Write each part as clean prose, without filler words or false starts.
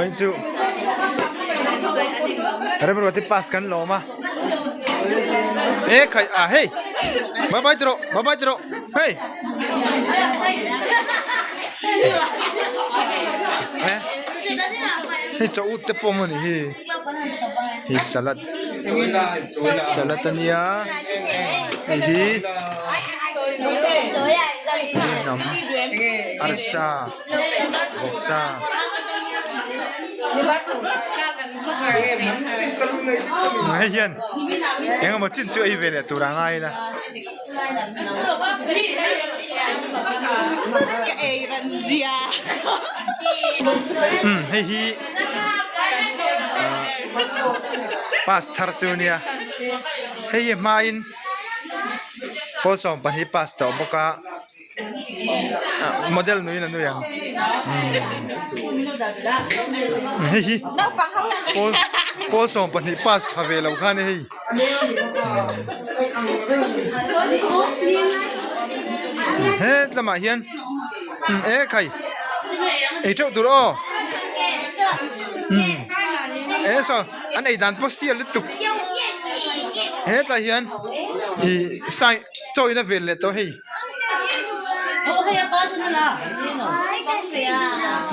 Vawiin chu Remruati pass kan lawm a e khai a hei bye bye ti rawh bye bye ti rawh hei hei chaw ut te pawh maw ni hi hei salad salad ania hei hi hnam arsa vawksa hei hian eng emaw chin chu ei ve leh tur a ngai ila. Umm hei hi pass thar chu ania hei hi hmain pawl 12 pass tawh bawk a model nuin a nui ang hei hi pawl pawl 12 pass pha ve lo kha a ni hei. He lamah hian e khai ei teuh tur aw e saw an ei dan pawh sial lutuk hetlai hian ih sai chaw in a vel leh tawh hei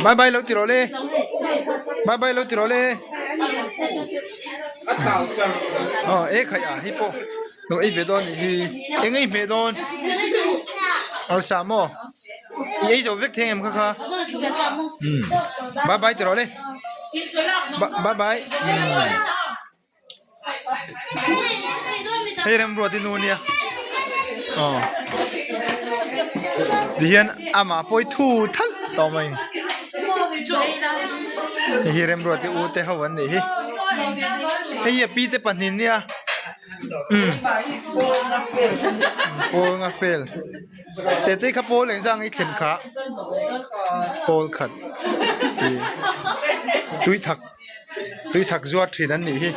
bye bye lo ti rawh le bye bye lo ti rawh le. Aw e khai ah hei pawh lo ei ve dawn anih hi eng ei hmeh dawn arsa maw i ei zo vek thei em kha kha umm bye bye ti rawh le bye bye hei remruat i nu ania aw tihian amah pawh hi thu thalh tawh mai. Hei hi remruat te u te ho an nih hi hei hi a pi te pahnih nia umm pawl nga fel tete kha pawl engzah nge i thlen kha pawl khat ih tui thak tui thak zuar thin an nih hi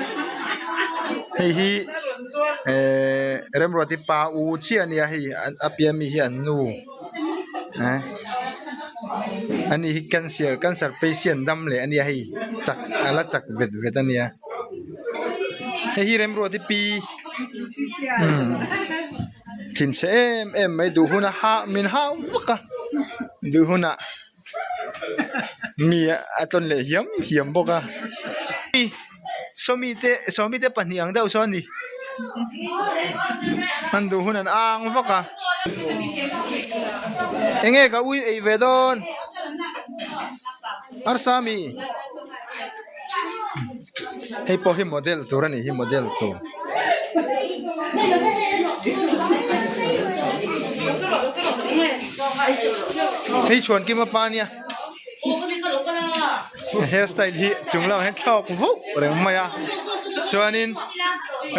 hei hi ehh remruati pa u chiah a nia hei a pian mi hi an nu. Eh ani hi cancer cancer patient dam leh ania hei chak a la chak vet vet ania hei hi remruati pi umm thinchhe em em mai duh hun a ha min hau vak a duh hunah mi a tlawn leh hiam hiam bawk a sawmi te sawmi te pahnih ang deuh sawn a ni an duh hun an ang vak a enge ka ui ei ve dawn arsa mi hei pawh hi model tur a nih hi model tur. Hei chhuan kim a pa nia. Hair style hi chung lamah hian thlawk vauh reng mai a chuanin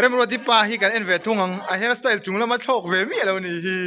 Remruati pa hi kan en ve thung ang a hair style chung lama thlawk ve miah lo a nih hi.